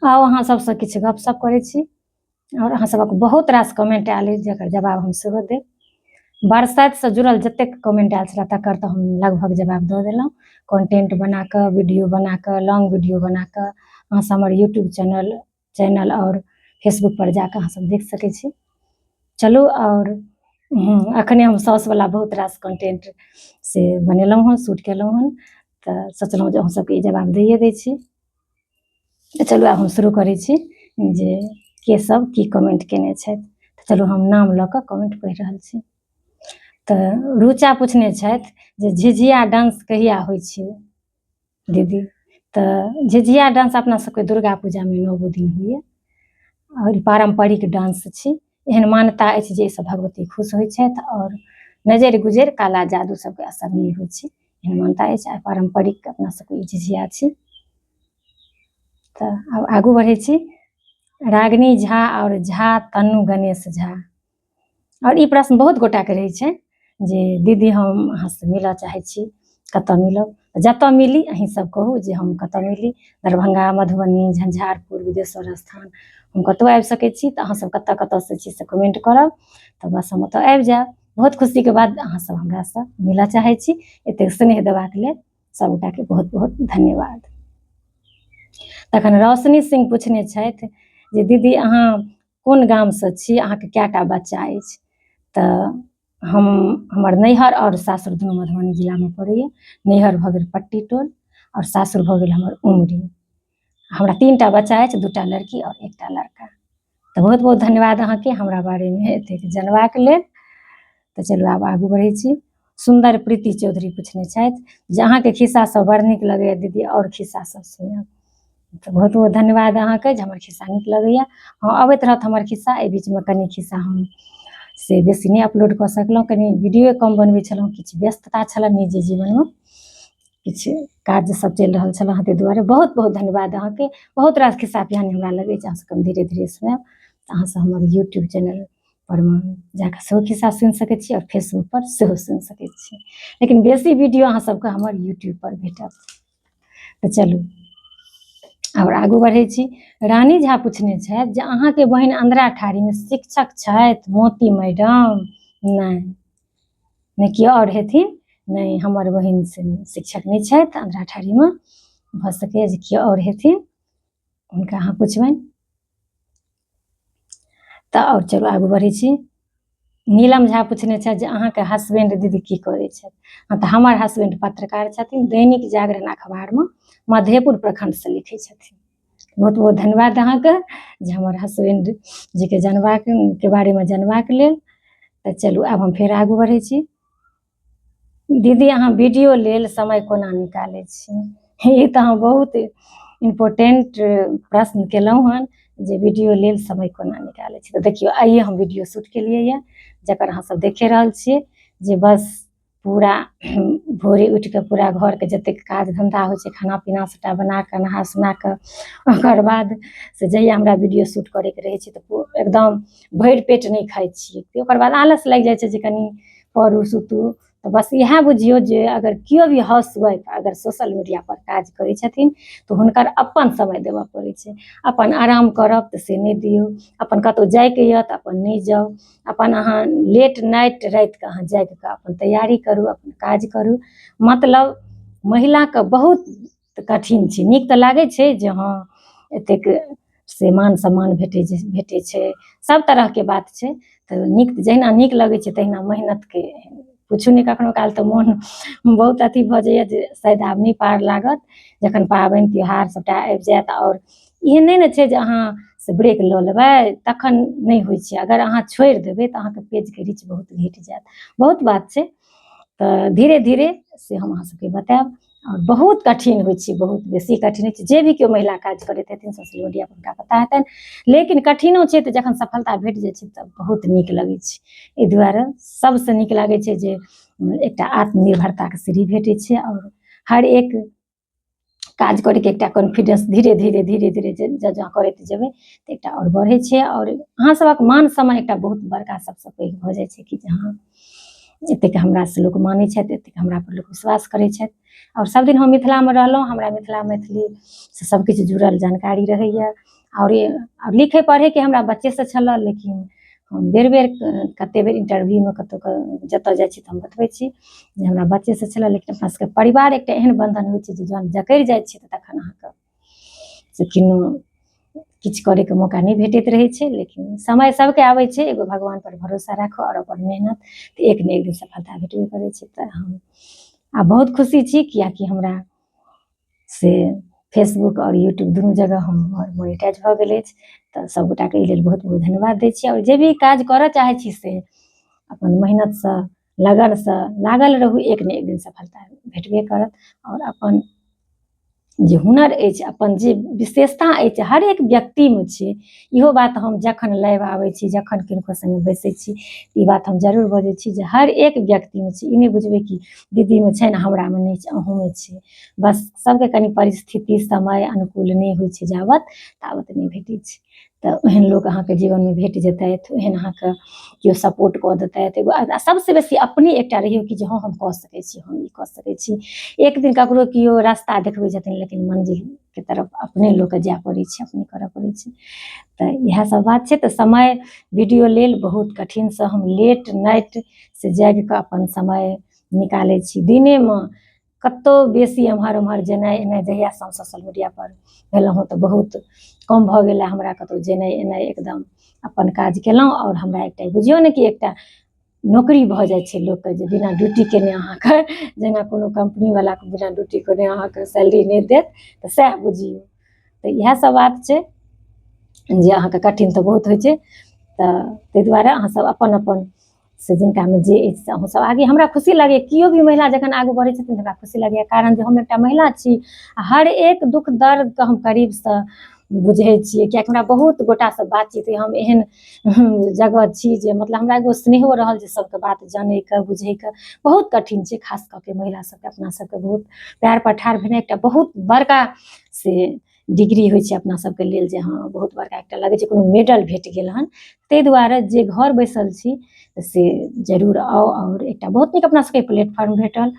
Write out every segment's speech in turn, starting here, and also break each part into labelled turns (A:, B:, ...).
A: आउ अहाँ सबसँ किछु गपशप करै छी आओर अहाँ सबक बहुत रास कमेंट आयल अछि जकर जवाब हम सेहो देब। बरसातिसँ जुड़ल जतेक कमेंट आयल छलै तकर तऽ हम लगभग जवाब दऽ देलहुँ। कंटेंट बना कऽ, वीडियो बना कऽ, लॉन्ग वीडियो बना कऽ अहाँ सब हमर यूट्यूब चैनल चैनल आओर फेसबुक पर जाकऽ अहाँ सब देख सकै छी। चलू आओर अखने हम साउस वला बहुत रास कंटेंट से बनेलहुँ हन, शूट केलहुँ हन, तऽ सोचलहुँ जे अहूँ सबके ई जवाब दैये दै छी। तऽ चलू आब हम शुरू करै छी जे के सब की कमेंट केने छथि। तऽ चलू हम नाम लऽ कऽ कमेंट पढ़ि रहल छी। तऽ रुचा पुछने छथि जे झिझिया डांस कहिया होइ छै दीदी? तऽ झिझिया डांस अपना सबके दुर्गा पूजामे 9 दिन होइए आओर पारम्परिक डांस छी। एहन मान्यता अछि जे एहिसँ भगवती खुश होइ छथि आओर नजरि गुजरि काला जादू सबके असर नहि होइ छै, एहन मान्यता अछि आ पारम्परिक अपना सबके ई झिझिया छी। तऽ आब आगू बढ़ै छी। रागिनी झा आओर झा तन्नू गणेश झा, आओर ई प्रश्न बहुत गोटाके रहै छै जे दीदी हम अहाँसँ मिलऽ चाहै छी, कतऽ मिलब? जतऽ मिली अहीं सब कहू जे हम कतऽ मिली। दरभंगा, मधुबनी, झंझारपुर, विदेश्वर स्थान, हम कतहु आबि सकै छी। तऽ अहाँ सब कतऽ कतऽसँ छी से कमेंट करब, तऽ बस हम ओतऽ आबि जायब। बहुत खुशीके बात अहाँ सब हमरासँ मिलऽ चाहै छी। एतेक स्नेह देबाक लेल सब गोटाके बहुत बहुत धन्यवाद। तखन रोशनी सिंह पुछने छथि जे दीदी अहाँ कोन गामसँ छी, अहाँके कएटा बच्चा अछि? तऽ हमर नैहर आओर सासुर दुनू मधुबनी जिलामे पड़ैए। नैहर भऽ गेल पट्टी टोल आओर सासुर भऽ गेल हमर उमरी। हमरा 3टा बच्चा अछि, 2टा लड़की आओर 1टा लड़का। तऽ बहुत बहुत धन्यवाद अहाँके हमरा बारेमे एतेक जनबाक लेल। तऽ चलू आब आगू बढ़ै छी। सुन्दर प्रीति चौधरी पुछने छथि जे अहाँके खिस्सा सब बड़ नीक लगैए दीदी, आओर खिस्सा सब सुनाउ। तऽ बहुत बहुत धन्यवाद अहाँके जे हमर खिस्सा नीक लगैए। हँ, अबैत रहत हमर खिस्सा। एहि बीचमे कनि खिस्सा हम से बेसी नहि अपलोड कऽ सकलहुँ, कनि वीडियो कम बनबै छलहुँ, किछु व्यस्तता छलए निजी जीवनमे, किछु काज सब चलि रहल छल अहाँके दुआरे। बहुत बहुत धन्यवाद अहाँके। बहुत रास खिस्सा पिहानी हमरा लगै छै, अहाँ सबके हम धीरे धीरे सुनायब। तऽ अहाँ सब हमर यूट्यूब चैनल पर मे जाकऽ सेहो खिस्सा सुनि सकै छी आओर फेसबुक पर सेहो सुनि सकै छी, लेकिन बेसी वीडियो अहाँ सबके हमर यूट्यूब पर भेटत। तऽ चलू आओर आगू बढ़ै छी। रानी झा पुछने छथि जे अहाँके बहिन अंधरा ठाढ़ीमे शिक्षक छथि मोती मैडम? नहि नहि, केओ आओर हेथिन, नहि हमर बहिन से शिक्षक नहि छथि अंधरा ठाढ़ीमे। भऽ सकैए जे केओ आओर हेथिन, हुनका अहाँ पुछबनि। तऽ आओर चलू आगू बढ़ै छी। नीलम झा पुछने छथि जे अहाँके हसबैंड दीदी की करै छथि? हँ, तऽ हमर हसबैंड पत्रकार छथिन, दैनिक जागरण अखबारमे मधेपुर प्रखंडसँ लिखै छथिन। बहुत बहुत धन्यवाद अहाँके जे हमर हसबैंड जीके जानबाक के बारेमे जानबाक लेल। तऽ चलू आब हम फेर आगू बढ़ै छी। दीदी अहाँ वीडियो लेल समय कोना निकालै छी? ई तऽ अहाँ बहुत इम्पोर्टेंट प्रश्न केलहुँ हन जे वीडियो लेल समय कोना निकालै छी। तऽ देखियौ, आइए हम वीडियो शूट केलियै यऽ, जकर अहाँ सब देखे रहल छियै जे बस पूरा भोरे उठि कऽ पूरा घरके जतेक काज धन्धा होइ छै, खाना पीना सबटा बना कऽ, नहा सोना कऽ, ओकर बाद से जहिया हमरा वीडियो शूट करैके रहै छै तऽ एकदम भरि पेट नहि खाइ छियै। ओकर बाद आलस लागि जाइ छै जे कनि पढ़ू सुतू। तऽ बस इएह बुझियौ जे अगर केओ भी हाउस वाइफ अगर सोशल मीडिया पर काज करै छथिन तऽ हुनकर अपन समय देबऽ पड़ै छै। अपन आराम करब तऽ से नहि दियौ, अपन कतहु जाइके यऽ तऽ अपन नहि जाउ, अपन अहाँ लेट नाइट रातिके अहाँ जागि कऽ अपन तैयारी करू, अपन काज करू। मतलब महिलाके बहुत कठिन छै। नीक तऽ लागै छै जे हँ एतेक से मान सम्मान भेटै छै, सब तरहके बात छै। तऽ नीक जहिना नीक लगै छै तहिना मेहनतके पूछू नहि। कखनो काल तऽ मोन बहुत अथी भऽ जाइए जे शायद आब नहि पार लागत, जखन पाबनि तिहार सबटा आबि जायत। आओर एहन नहि ने छै जे अहाँ से ब्रेक लऽ लेबै, तखन नहि होइ छै। अगर अहाँ छोड़ि देबै तऽ अहाँके पेजके रीच बहुत घटि जायत। बहुत बात छै। तऽ धीरे धीरे से हम अहाँ सबके बतायब। आओर बहुत कठिन होइ छै, बहुत बेसी कठिन होइ छै। जे भी केओ महिला काज करैत हेथिन सोशल मीडिया पर हुनका पता हेतनि। लेकिन कठिनो छै तऽ जखन सफलता भेट जाइ छै तऽ बहुत नीक लगै छै। एहि दुआरे सबसँ नीक लागै छै जे एकटा आत्मनिर्भरताके सीढ़ी भेटै छै आओर हर एक काज करैके एकटा कॉन्फिडेंस धीरे धीरे धीरे धीरे जँ जँ करैत जेबै तऽ एकटा आओर बढ़ै छै। आओर अहाँ सबक मान सम्मान एकटा बहुत बड़का सबसँ पैघ भऽ जाइ छै कि जे हँ एतेक हमरासँ लोक मानै छथि, एतेक हमरापर लोक विश्वास करै छथि। आओर सभदिन हम मिथिलामे रहलहुँ, हमरा मिथिला मैथिलीसँ सभकिछु जुड़ल जानकारी रहैए। आओर लिखै पढ़ैके हमरा बच्चेसँ छलऽ, लेकिन हम बेर बेर कते बेर इंटरव्यूमे कतहु जतऽ जाइ छी तऽ हम बतबै छी जे हमरा बच्चेसँ छलऽ। लेकिन अपना सबके परिवार एकटा एहन बन्धन होइ छै जे जहन जकड़ि जाइ छै तऽ तखन अहाँके से किन्नो किछु करैके मौका नहि भेटैत रहै छै। लेकिन समय सबके आबै छै, एगो भगवानपर भरोसा राखू आओर अपन मेहनत, तऽ एक ने एक दिन सफलता भेटबे करै छै। तऽ हम आब बहुत खुशी छी, किएकि हमरा से फेसबुक आओर यूट्यूब दुनू जगह हमर मोनिटाइज भऽ गेल अछि। तऽ सभगोटाके एहि लेल बहुत बहुत धन्यवाद दै छी। आओर जे भी काज करऽ चाहै छी से अपन मेहनतसँ लगनसँ लागल रहू, एक ने एक दिन सफलता भेटबे करत। आओर अपन जे हुनर अछि, अपन जे विशेषता अछि, हरेक व्यक्तिमे छै। इहो बात हम जखन लाइव आबै छी, जखन किनको सङ्गे बैसै छी, ई बात हम जरूर बजै छी जे हर एक व्यक्तिमे छै। ई नहि बुझबै कि दीदीमे छै ने हमरामे नहि छै, अहूँमे छै। बस सबके कनि परिस्थिति समय अनुकूल नहि होइ छै जाबत ताबत नहि भेटै छै। तऽ ओहन लोक अहाँके जीवनमे भेट जेतथि, ओहन अहाँके केओ सपोर्ट कऽ देतथि। एगो आ सबसँ बेसी अपने एकटा रहियौ कि जे हँ हम कऽ सकै छी, हम ई कऽ सकै छी। एक दिन ककरो केओ रास्ता देखबै छथिन, लेकिन मंजिलके तरफ अपने लोकके जाय पड़ै छै, अपने करऽ पड़ै छै। तऽ इएह सब बात छै। तऽ समय वीडियो लेल बहुत कठिनसँ हम लेट नाइट से जागि कऽ अपन समय निकालै छी। दिनेमे कतहु बेसी एम्हर ओम्हर जेनाइ एनाइ जहियासँ हम सोशल मीडियापर भेलहुँ हँ तऽ बहुत कम भऽ गेल हमरा कतहु जेनाइ एनाइ। एकदम अपन काज केलहुँ। आओर हमरा एकटा बुझियौ ने कि एकटा नौकरी भऽ जाइ छै लोकके जे बिना ड्यूटी केने अहाँके, जेना कोनो कम्पनीवलाके बिना ड्यूटी केने अहाँके सैलरी नहि देत, तऽ सएह बुझियौ। तऽ इएह सब बात छै जे अहाँके कठिन तऽ बहुत होइ छै। तऽ ताहि दुआरे अहाँ सब अपन अपन से जिनकामे जे अछि से अहूँ सब आगे। हमरा खुशी लगैए केओ भी महिला जखन आगू बढ़ै छथिन तऽ हमरा खुशी लगैए, कारण जे हम एकटा महिला छी आ हर एक दुःख दर्दके हम करीबसँ बुझै छियै, किएकि हमरा बहुत गोटासँ बातचीत होइए। हम एहन जगह छी जे मतलब हमरा एगो स्नेहो रहल जे सबके बात जानैके बुझैके बहुत कठिन छै। खास कऽ के महिला सबके, अपना सबके बहुत पएर पर ठाढ़ भेनाइ एकटा बहुत बड़का से डिग्री होइ छै अपना सबके लेल, जे हँ बहुत बड़का एकटा लगै छै कोनो मेडल भेट गेल हन। ताहि दुआरे जे घर बैसल छी से जरूर आउ। आओर एकटा बहुत नीक अपना सबके प्लेटफॉर्म भेटल।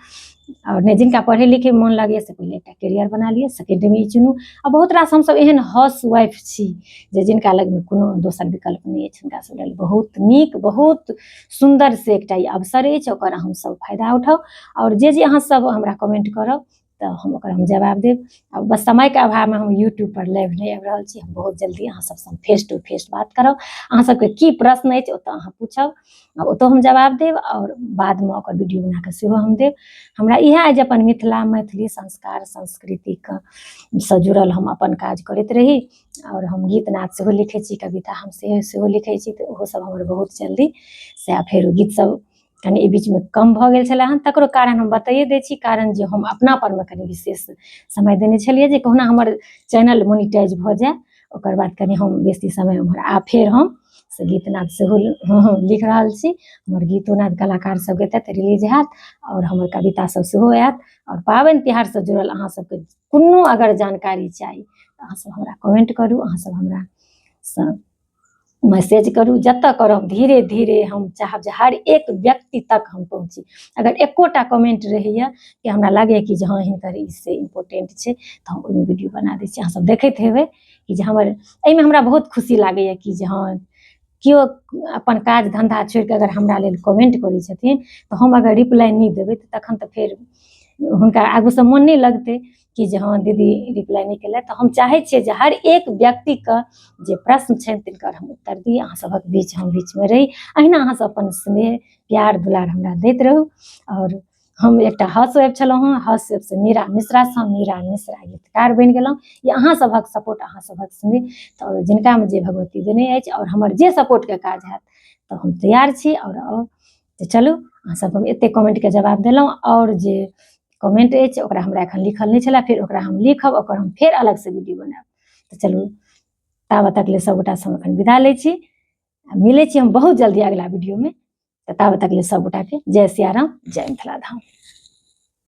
A: आओर नहि जिनका पढ़ै लिखैमे मोन लागैए से पहिले एकटा करियर बना लिअ, सेकेंडमे ई चुनू। आ बहुत रास हमसब एहन हाउस वाइफ छी जे जिनका लगमे कोनो दोसर विकल्प नहि अछि, हुनका सब लेल बहुत नीक बहुत सुन्दर से एकटा ई अवसर अछि, ओकर अहूँसब फायदा उठाउ। आओर जे जे अहाँसब हमरा कमेंट करब तऽ हम ओकर हम जवाब देब। आ बस समयके अभावमे हम यूट्यूबपर लाइव नहि आबि रहल छी। हम बहुत जल्दी अहाँ सबसँ हम फेस टू फेस बात करब। अहाँ सबके की प्रश्न अछि ओतऽ अहाँ पूछब आ ओतऽ हम जवाब देब, आओर बादमे ओकर वीडियो बना कऽ सेहो हम देब। हमरा इएह अछि जे अपन मिथिला मैथिली संस्कार संस्कृतिके सँ जुड़ल हम अपन काज करैत रही। आओर हम गीत नाद सेहो लिखै छी, कविता हम सेहो सेहो लिखै छी, तऽ ओहो सब हमर बहुत जल्दी से आ फेर गीत सब कनि एहि बीचमे कम भऽ गेल छलै हन, तकरो कारण हम बताइए दै छी। कारण जे हम अपना परमे कनि विशेष समय देने छलियै जे कहुना हमर चैनल मोनिटाइज भऽ जाय, ओकर बाद कनि हम बेसी समय ओम्हर। आ फेर हम से गीत नाद सेहो लिख रहल छी। हमर गीतो नाद कलाकार सब गेतथि, रिलीज हैत, आओर हमर कविता सब सेहो आयत। आओर पाबनि तिहारसँ जुड़ल अहाँ सबके कोनो अगर जानकारी चाही तऽ अहाँ सब हमरा कमेंट करू, अहाँ सब हमरा सँ मैसेज करू, जतऽ करब धीरे धीरे हम चाहब जे हर एक व्यक्ति तक हम पहुँची। अगर एकोटा कमेंट रहैए कि हमरा लागैए कि जे हँ हिनकर ई से इम्पोर्टेंट छै, तऽ हम ओहिमे वीडियो बना दै छी। अहाँ सब देखैत हेबै कि जे हमर एहिमे हमरा बहुत खुशी लागैए कि जे हँ केओ अपन काज धन्धा छोड़िकऽ अगर हमरा लेल कमेंट करै छथिन तऽ हम अगर रिप्लाई नहि देबै तऽ तखन तऽ फेर हुनका आगूसँ मोन नहि लगतै कि जे हँ दीदी रिप्लाई नहि केलथि। तऽ हम चाहै छियै जे हर एक व्यक्तिके जे प्रश्न छनि तिनकर हम उत्तर दी, अहाँ सभक बीच हम बीचमे रही। अहिना अहाँ सब अपन स्नेह प्यार दुलार हमरा दैत रहू। आओर हम एकटा हाउस वाइफ छलहुँ हँ, हाउस वाइफसँ मीरा मिश्रासँ मीरा मिश्रा गीतकार बनि गेलहुँ। ई अहाँ सभक सपोर्ट, अहाँ सभक स्नेह, तऽ जिनकामे जे भगवती देने अछि आओर हमर जे सपोर्टके काज हैत तऽ हम तैयार छी। आओर तऽ चलू, अहाँ सबके हम एतेक कमेंटके जवाब देलहुँ। आओर जे कमेंट अछि ओकरा हमरा एखन लिखल नहि छलै, फेर ओकरा हम लिखब, ओकर हम फेर अलगसँ वीडियो बनायब। तऽ चलू, ताबत तक लेल सभगोटासँ हम एखन विदा लै छी। मिलै छी हम बहुत जल्दी अगिला वीडियोमे। तऽ ताबत तक लेल सभगोटाके जय सियाराम, जय मिथिला धाम।